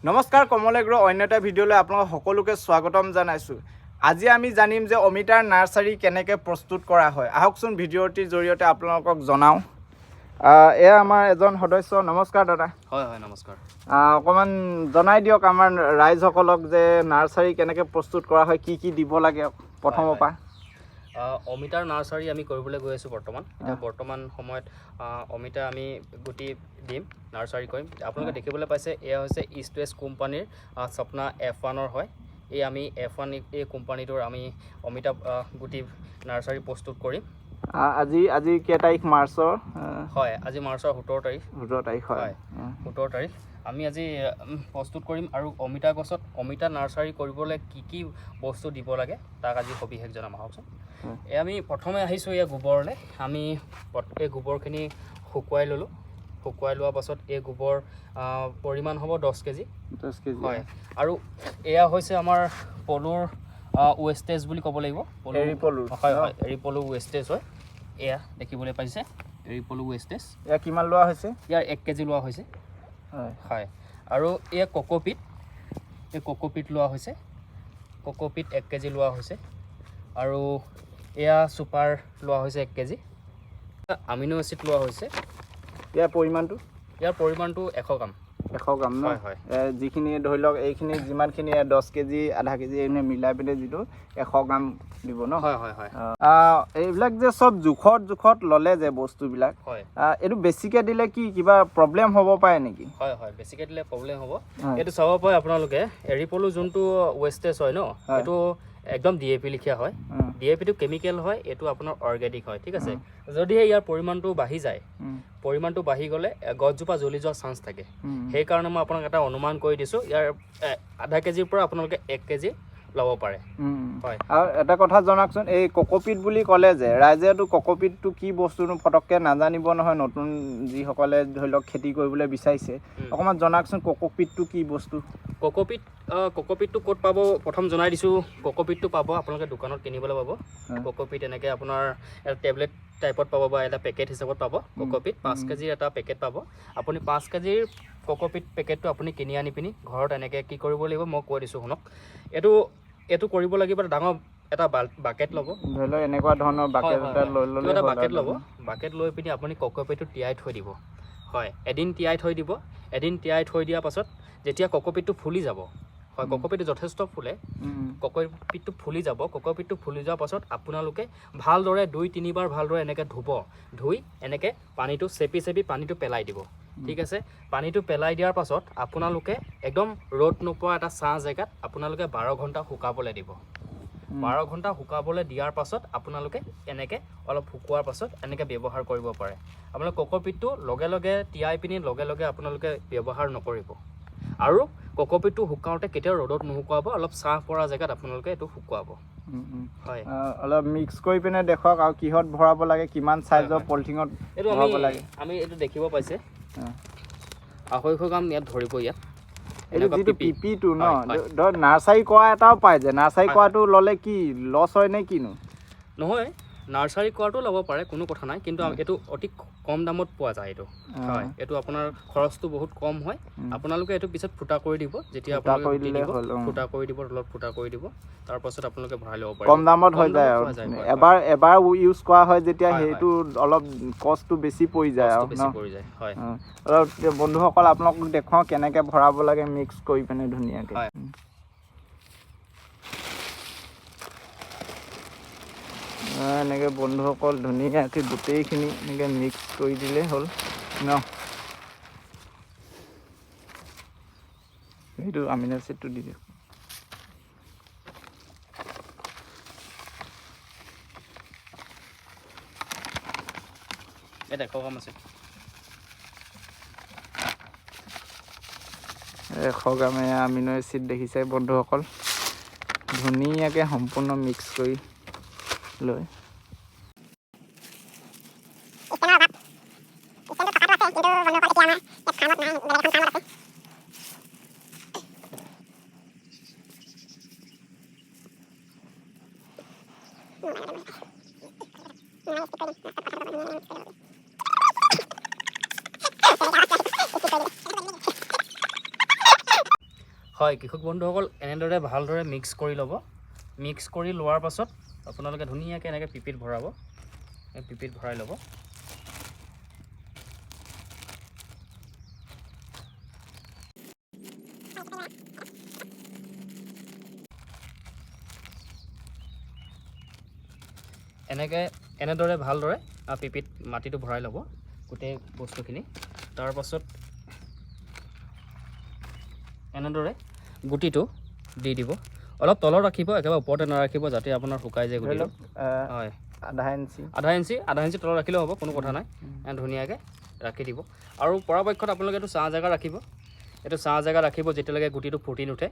নমস্কাৰ, কমল এগ্ৰ অন্য এটা ভিডিঅ'লৈ আপোনালোক সকলোকে স্বাগতম জনাইছোঁ। আজি আমি জানিম যে অমিতাৰ নাৰ্চাৰী কেনেকৈ প্ৰস্তুত কৰা হয়। আহকচোন, ভিডিঅ'টিৰ জৰিয়তে আপোনালোকক জনাওঁ। এয়া আমাৰ এজন সদস্য। নমস্কাৰ দাদা। হয় হয় নমস্কাৰ। অকণমান জনাই দিয়ক আমাৰ ৰাইজসকলক যে নাৰ্চাৰী কেনেকৈ প্ৰস্তুত কৰা হয়, কি কি দিব লাগে প্ৰথমৰ পৰা। অমিতাৰ নাৰ্চাৰী আমি কৰিবলৈ গৈ আছোঁ বৰ্তমান। এতিয়া বৰ্তমান সময়ত অমিতা আমি গুটি দিম, নাৰ্চাৰী কৰিম। আপোনালোকে দেখিবলৈ পাইছে, এয়া হৈছে ইষ্ট ৱেষ্ট কোম্পানীৰ স্বপ্না F1ৰ হয়। এই আমি F1 এই কোম্পানীটোৰ আমি অমিতা গুটি নাৰ্চাৰী প্ৰস্তুত কৰিম। আজি কেই তাৰিখ মাৰ্চৰ? হয়, আজি মাৰ্চৰ 17 তাৰিখ। 17 তাৰিখ হয়। হয়। 17 তাৰিখ আমি আজি প্ৰস্তুত কৰিম আৰু অমিতা গছত অমিতা নাৰ্চাৰী কৰিবলৈ কি কি বস্তু দিব লাগে, তাক আজি সবিশেষ জনাম। আহকচোন। এই আমি প্ৰথমে আহিছোঁ এই গোবৰলৈ। আমি এই গোবৰখিনি শুকুৱাই ল'লোঁ। শুকুৱাই লোৱাৰ পাছত এই গোবৰ পৰিমাণ হ'ব 10 কেজি। 10 কেজি। হয়, আৰু এয়া হৈছে আমাৰ পলুৰ ৱেষ্টেজ বুলি ক'ব লাগিব। এৰী পলুৰ। হয় হয় এৰী পলু ৱেষ্টেজ হয়। এয়া দেখিবলৈ পাইছে, এৰী পলু ৱেষ্টেজ। এয়া কিমান লোৱা হৈছে? ইয়াৰ 1 কেজি লোৱা হৈছে। হয়। হয়, আৰু এয়া কক'পিট, এই কক'পিট লোৱা হৈছে। কক'পিট 1 কেজি লোৱা হৈছে। আৰু এয়া চুপাৰ লোৱা হৈছে 1 কেজি। আমিনো এচিড লোৱা হৈছে। ইয়াৰ পৰিমাণটো? ইয়াৰ পৰিমাণটো 100 গ্ৰাম। 100 গ্ৰাম ন? হয় হয় যিখিনি ধৰি লওক, এইখিনি যিমানখিনি 10 কেজি, আধা কেজি এইখিনি মিলাই পিনে যিটো 100 গ্ৰাম দিব ন? হয় হয় হয় এইবিলাক যে চব জোখত জোখত ল'লে যে বস্তুবিলাক, এইটো বেছিকৈ দিলে কি কিবা প্ৰব্লেম হ'ব পাৰে নেকি? হয় হয় বেছিকৈ দিলে প্ৰব্লেম হ'ব। হয়। এইটো চাব পাৰে আপোনালোকে, এৰী পলু যোনটো ৱেষ্টেজ হয় ন, এইটো একদম ডিএপি লিখীয়া হয়। ডিএপিটো কেমিকেল হয়, এইটো আপোনাৰ অৰ্গেনিক হয়, ঠিক আছে? যদিহে ইয়াৰ পৰিমাণটো বাঢ়ি যায়, পৰিমাণটো বাঢ়ি গ'লে গছজোপা জ্বলি যোৱাৰ চান্স থাকে। সেইকাৰণে মই আপোনাক এটা অনুমান কৰি দিছোঁ, ইয়াৰ আধা কেজিৰ পৰা আপোনালোকে 1 কেজি ল'ব পাৰে। হয়। আৰু এটা কথা জনাওকচোন, এই কক'পিট বুলি ক'লে যে ৰাইজেতো কক'পিটটো কি বস্তুনো ফটককৈ নাজানিব নহয়, নতুন যিসকলে ধৰি লওক খেতি কৰিবলৈ বিচাৰিছে। অকণমান জনাওকচোন, কক'পিটটো কি বস্তু? কক'পিট, কক'পিটটো ক'ত পাব প্ৰথম জনাই দিছোঁ। কক'পিটটো পাব আপোনালোকে দোকানত কিনিবলৈ পাব। কক'পিট এনেকৈ আপোনাৰ এটা টেবলেট টাইপত পাব বা এটা পেকেট হিচাপত পাব। কক'পিট 5 কেজিৰ এটা পেকেট পাব আপুনি। 5 কেজিৰ কক'পিট পেকেটটো আপুনি কিনি আনি পিনি ঘৰত এনেকৈ কি কৰিব লাগিব মই কৈ দিছোঁ, শুনক। এইটো এইটো কৰিব লাগিব, এটা ডাঙৰ এটা বাকেট ল'ব। ধৰি লওক এনেকুৱা ধৰণৰ বাকেট এটা লৈ ল'লে কিবা এটা হ'ল বাকেট আৰু। ল'ব। বাকেট লৈ পিনি আপুনি কক'পিটটো তিয়াই থৈ দিব। হয়, এদিন তিয়াই থৈ দিব। এদিন তিয়াই থৈ দিয়াৰ পাছত যেতিয়া কক'পিটটো ফুলি যাব, হয়, কক'পিটটো যথেষ্ট ফুলে। কক'পিটটো ফুলি যাব। কক'পিটটো ফুলি যোৱাৰ পাছত আপোনালোকে ভালদৰে দুই তিনিবাৰ ভালদৰে এনেকৈ ধুব। ধুই এনেকৈ পানীটো চেপি চেপি পানীটো পেলাই দিব, ঠিক আছে? পানীটো পেলাই দিয়াৰ পাছত আপোনালোকে একদম ৰ'দ নোপোৱা এটা ছাঁ জেগাত আপোনালোকে 12 ঘণ্টা শুকাবলৈ দিব। 12 ঘণ্টা শুকাবলৈ দিয়াৰ পাছত আপোনালোকে এনেকৈ অলপ শুকোৱাৰ পাছত এনেকৈ ব্যৱহাৰ কৰিব পাৰে। আপোনালোকে কক'পিটটো লগে লগে তিয়াই পিনি লগে লগে আপোনালোকে ব্যৱহাৰ নকৰিব। আৰু কক'পিটটো শুকাওঁতে কেতিয়াও ৰ'দত নুশুকাব, অলপ ছাঁ পৰা জেগাত আপোনালোকে এইটো শুকুৱাব। হয়। অলপ মিক্স কৰি পিনে দেখুৱাওক আৰু কিহত ভৰাব লাগে, কিমান চাইজৰ পলিথিঙত এইটো ভৰাব আমি লাগে। আমি এইটো দেখিব পাইছে, 250 গ্ৰাম ইয়াত ধৰিব ইয়াত। এইটো এনেকুৱা যিটো পিপি। পিপিটো ন? হয়, হয়। ধৰ নাৰ্চাৰী কৰা এটাও পায় যে, নাৰ্চাৰী কৰাটো ল'লে কি লছ হয় নে কিনো? নহয়, নাৰ্চাৰী কৰাটো ল'ব পাৰে, কোনো কথা নাই। কিন্তু এইটো অতি কম দামত পোৱা যায় এইটো। হয়, এইটো আপোনাৰ খৰচটো বহুত কম হয়। আপোনালোকে এইটো পিছত ফুটা কৰি দিব যেতিয়া ফুটা আপোনালোকে কৰি গুটি দিলে দিব। হ'ল, অ। ফুটা কৰি দিব, তলত ফুটা কৰি দিব, তাৰপাছত আপোনালোকে ভৰাই ল'ব পাৰিব। কম দামত হৈ কম যায় দামত আৰু পোৱা যায়, হয়। এবাৰ এবাৰ ইউজ কৰা হয় যেতিয়া, হয়, হয়। সেইটো অলপ কষ্টটো বেছি পৰি যায় কষ্টটো আৰু ন? বেছি পৰি যায়, হয়। অ। অলপ বন্ধুসকল, আপোনালোকক দেখুৱাওঁ কেনেকৈ ভৰাব লাগে মিক্স কৰি পিনে ধুনীয়াকৈ। হয়। এনেকৈ বন্ধুসকল, ধুনীয়াকৈ গোটেইখিনি এনেকৈ মিক্স কৰি দিলেই হ'ল ন? সেইটো আমিনো এচিডটো দি দিয়ক। ইয়াত 100 গ্ৰাম আছে। 100 গ্ৰাম এয়া আমিনো এচিড দেখিছে বন্ধুসকল, ধুনীয়াকৈ সম্পূৰ্ণ মিক্স কৰি লৈ। হয় কৃষক বন্ধুসকল, এনেদৰে ভালদৰে মিক্স কৰি ল'ব। মিক্স কৰি লোৱাৰ পাছত আপোনালোকে ধুনীয়াকৈ এনেকৈ পিপিত ভৰাব। এই পিপিত ভৰাই ল'ব। এনেকৈ এনেদৰে ভালদৰে পিপিত মাটিটো ভৰাই ল'ব গোটেই বস্তুখিনি। তাৰপাছত এনেদৰে গুটিটো দি দিব। অলপ তলত ৰাখিব, একেবাৰে ওপৰতে নাৰাখিব, যাতে আপোনাৰ শুকাই যায় ধৰি গুটিটো। লওক হয়। আধা ইঞ্চি। আধা ইঞ্চি তলত ৰাখিলেও হ'ব, কোনো কথা নাই। ধুনীয়াকৈ ৰাখি দিব আৰু পৰাপক্ষত আপোনালোকে এইটো ছাঁ জেগা ৰাখিব। এইটো ছাঁ জেগা ৰাখিব যেতিয়ালৈকে গুটিটো ফুটি নুঠে।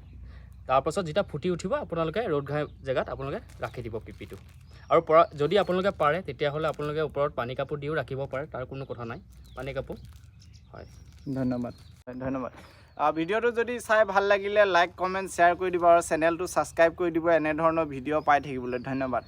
তাৰপাছত যেতিয়া ফুটি উঠিব, আপোনালোকে ৰ'দ ঘাই জেগাত আপোনালোকে ৰাখি দিব পিপিটো। আৰু পৰা যদি আপোনালোকে পাৰে, তেতিয়াহ'লে আপোনালোকে ওপৰত পানী কাপোৰ দিও ৰাখিব পাৰে, তাৰ কোনো কথা নাই। পানী কাপোৰ, হয়। ধন্যবাদ, ধন্যবাদ। ভিডিঅ'টো যদি চাই ভাল লাগিলে লাইক, কমেণ্ট, শ্বেয়াৰ কৰি দিব আৰু চেনেলটো ছাবস্ক্ৰাইব কৰি দিব এনেধৰণৰ ভিডিঅ' পাই থাকিবলৈ। ধন্যবাদ।